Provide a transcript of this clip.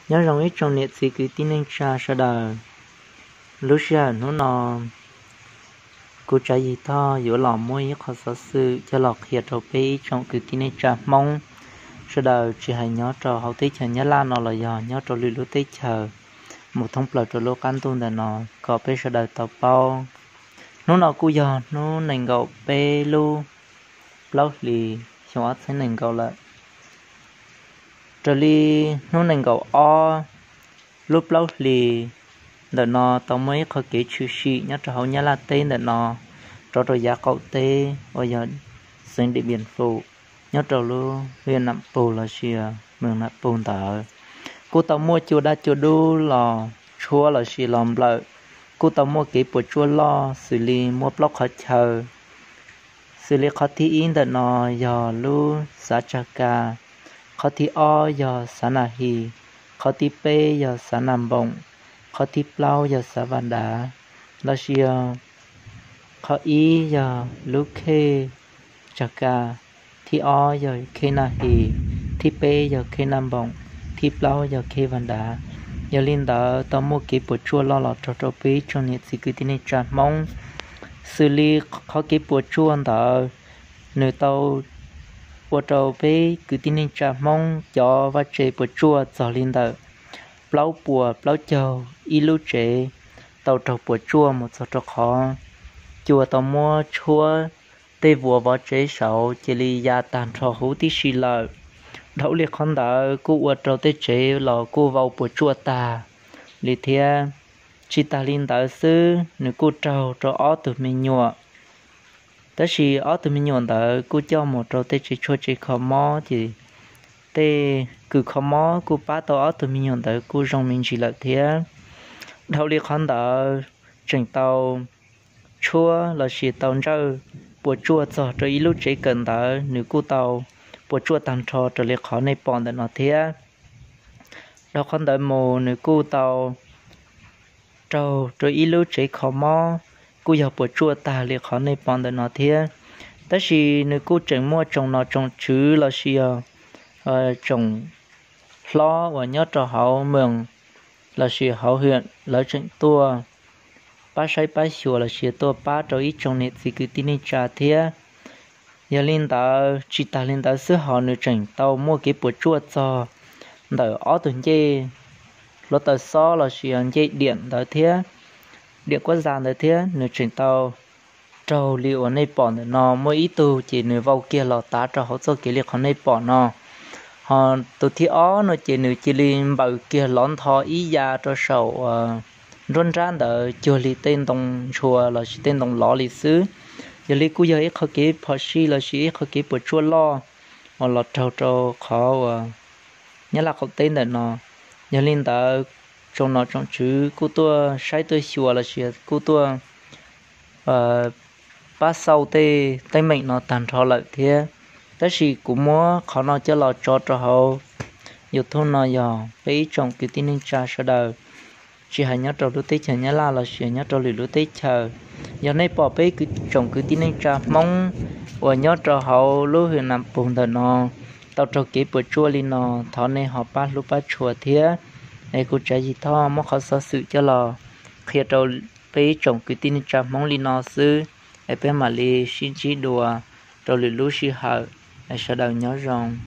Nyob zoo ib tsoom niam txiv kwv tij neej tsa sawv daws. Lub sij hawm hnub no, kuv Tsav Yig Thoj yuav los muab ib qho xov xwm coj los qhia rau peb ib tsoom kwv tij neej tsa Hmoob sawv daws, tsis hais nyob rau hauv teb chaws Nyab Laj no los yog nyob rau lwm lub teb chaws, mus thoob plaws rau lub qab ntuj ntawm no, kom peb sawv daws tau paub. Hnub no kuj yog hnub nees nkaum peb lub plaub hlis xyoo ob txhiab nees nkaum lawm. Raws li hnub nees nkaum ob lub plaub hlis ntawm no tau muaj ib qho kev tshwm sim nyob rau hauv Nyab Laj teb ntawm no, rov rau yav qaum teb uas yog xeev Diam Piam Fum, nyob rau lub hiam Nam Pug los sis mees Nam Pug ntawd, kuj tau muaj cua daj cua dub los tshuab los sis los nplawm, kuj tau muaj kev puas tsuaj loj xws li muaj plaub qhov chaw, xws li qhov thib ib ntawm no yog lub xav Tsag Ka, qhov thib ob yog xav Na His, qhov thib peb yog xav Na Npoom, qhov thib plaub yog xav Vas Dav, los sis yog qhov ib yog lub khej Tsag Ka, thib ob yog khej Na His, thib peb yog khej Na Npoom, thib plaub yog khej Vas Dav. Yog li ntawd tau muaj kev puas tsuaj loj los raug rau peb tsoom niam txiv kwv tij neej tsa Hmoob, xws li qhov kev puas tsuaj ntawd, nws tau ua rau peb kwv tij neej tsa Hmoob cov vaj tse puas tsuaj txog li ntawm plaub puas plaub caug ib lub tsev tau raug puas tsuaj mus txog rau qhov cua tau muab tshuab tej vuas vov tsev saud cia li ya tag nrho huv tib si lawm. Dhau li qhov ntawd kuj ua rau tej tsev los kuj vau puas tsuaj tag li thiab. Tsis tas li ntawd xwb, nws kuj raug rau ob tug me nyuam, tab sis ob tug me nyuam ntawd kuj coj mus rau tej tsev tshuaj tsev kho mob ces tej kws kho mob kuj pab tau ob tug me nyuam ntawd kuj zoo me ntsis lawm thiab. Dhau li qhov ntawd tseem tau tshuab los sis tau ntsawj puas tsuaj txog rau ib lub tsev kawm ntawv, nws kuj tau puas tsuaj tag nrho raws li qhov nej pom ntawm no thiab. Dhau qhov ntawd mus nws kuj tau raug rau ib lub tsev kho mob, kuj yog puas tsuaj tag li qhov nej pom ntawm no thiab. Tab sis nws kuj tseem muaj tsoom nom tsoom tswv los sis yog tsoom hlob uas nyob rau hauv moos los sis hauv hwm lawv tseem tuaj pab saib pab xyuas los sis tuaj pab rau ib tsoom niam txiv kwv tij neej tsa thiab. Yog li ntawd tsis tas li ntawd xwb hos nws tseem tau muaj kev puas tsuaj txog ntawm ob tug ncej hluav taws xob los sis ncej diam ntawd thiab, diam kuab zas ntawd thiab, nws tseem tau raug li uas nej pom ntawm no. Muaj ib tug ces nws vau kiag los tav rau hauv txoj kev li qhov nej pom no, hos tus thib ob no ces nws cia li npaws kiag lov ntho ib ya rau saum nruab nrab ntawd cuag li tej ntoo ntshua los sis tej ntoo lov li xwb. Yog li kuj yog ib qho kev phom sij los sis ib qho kev puas tsuaj loj uas los raug rau qhov uas Nyab Laj qaum teb ntawm no. Yog li ntawd tsoom nom tsoom tswv kuj tuaj saib tuaj xyuas los sis kuj tuaj pab xauj tej teeb meem no tag nrho lawm thiab. Tab sis kuv muab qhov no coj los tso rau hauv YouTube no yog peb ib tsoom kwv tij neej tsa sawv daws, tsis hais nyob rau lub teb chaws Nyab Laj los sis nyob rau lwm lub teb chaws, yog nej pom peb tsoom kwv tij neej tsa Hmoob uas nyob rau hauv lub hwm Nam Pug ntawm no tau raug kev puas tsuaj li no, thov nej ho pab hlub pab tshua thiab. Es kuv Tsav Yig Thoj muab qhov xov xwm coj los qhia rau peb ib tsoom kwv tij neej tsa Hmoob li no xwb, es peb mam li sib ntsib dua rau lwm lub sij hawm, es sawv daws nyob zoo.